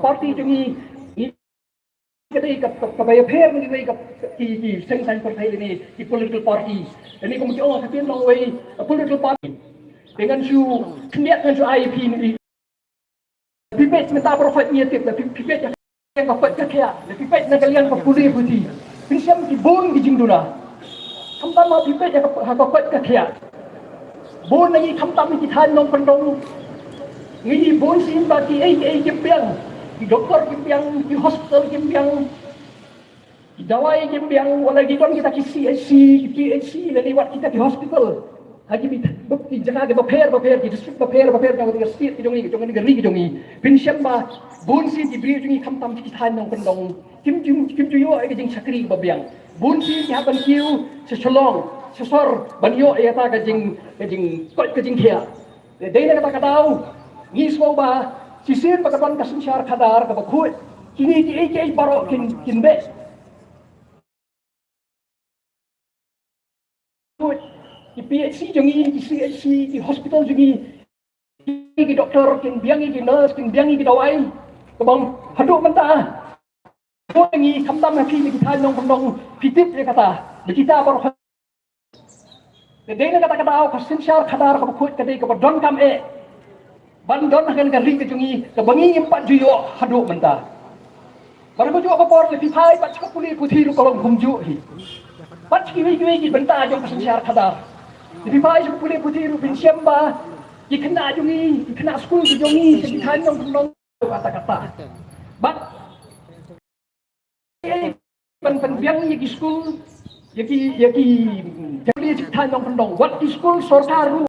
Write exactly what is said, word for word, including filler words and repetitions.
party jong ngi, ngi ka dei ka, ka, kaba ïapher ngi wei ka, ki, ki seng saiñ pyrthei lane ki political party. Lane kum ki ong ka ktien nongwei, a political party. Te ngan shu khyndiat, ngan shu ai phi ngi. Phi peit mynta baroh khoit ngi tip, phi, phi peit ka koit ka khiah, phi peit na ka liang ka pule puthi. Phin shem ki bun ki jingduna. Khamtam ma phi peit ha ka, ha ka koit ka khiah. Bun na ngi khamtam ki thaiñ nongkyndong. Ngi bun sien ba kiei kiei kim biang. Ki doktor kim biang, ki hospital kim biang. Ki dawai kim biang, wat la ki don kita ki C H C, ki P H C, lane wat kita ki hospital. Ha ki, ki jaka kiba pher bapher, ki district bapher bapher jong ka state ki jong ngi, jong ka ri ki jong ngi. Phin shem ba bun sien ki briew jong ngi khamtam ki thaiñ nongkyndong, kim ju, kim ju ïoh ïa ka jingshakri ba biang. Bun sien ki hap ban kiew sha Shillong, sha sor, ban ïoh ïa kata ka jing, ka jingkoit ka jingkhiah. Te dei na kata ka daw, ngi sngew ba shisien ba ka don ka synshar khadar kaba khuid, kine kiei kiei baroh kin, kin beh. Ki P H C jong ngi, ki C H C, ki hospital jong ngi, ki doktor kin biang, ki nurse kin biang, ki dawai. Kaba haduh mynta, ngi khamtam ha phi ki thaiñ nongkyndong, phi tip ïa kata. Ba kita baroh, te dei na kata ka daw ka synshar khadar kaba khuid ka dei kaba donkam eh ban don ha kane ka ri ka jong ngi, kaba ngi ngim pat ju ïoh haduh mynta. Bad ha kajuh ka por lada phi phai pat sha ka pule puthi ruh ka long kumjuh hi. Pat sha kiwei kiwei ki bynta jong ka synshar khadar, lada phi phai sha ka pule puthi ruh phin shem ba ki khynnah jong ngi, ki khynnah skul ki jong ngi sha ki thaiñ nongkyndong, kata kata. Bad ban pynbiang ïa ki skul, ïa ki, ïa ki, ïa ki thaiñ nongkyndong, wat ki skul sorkar ruh.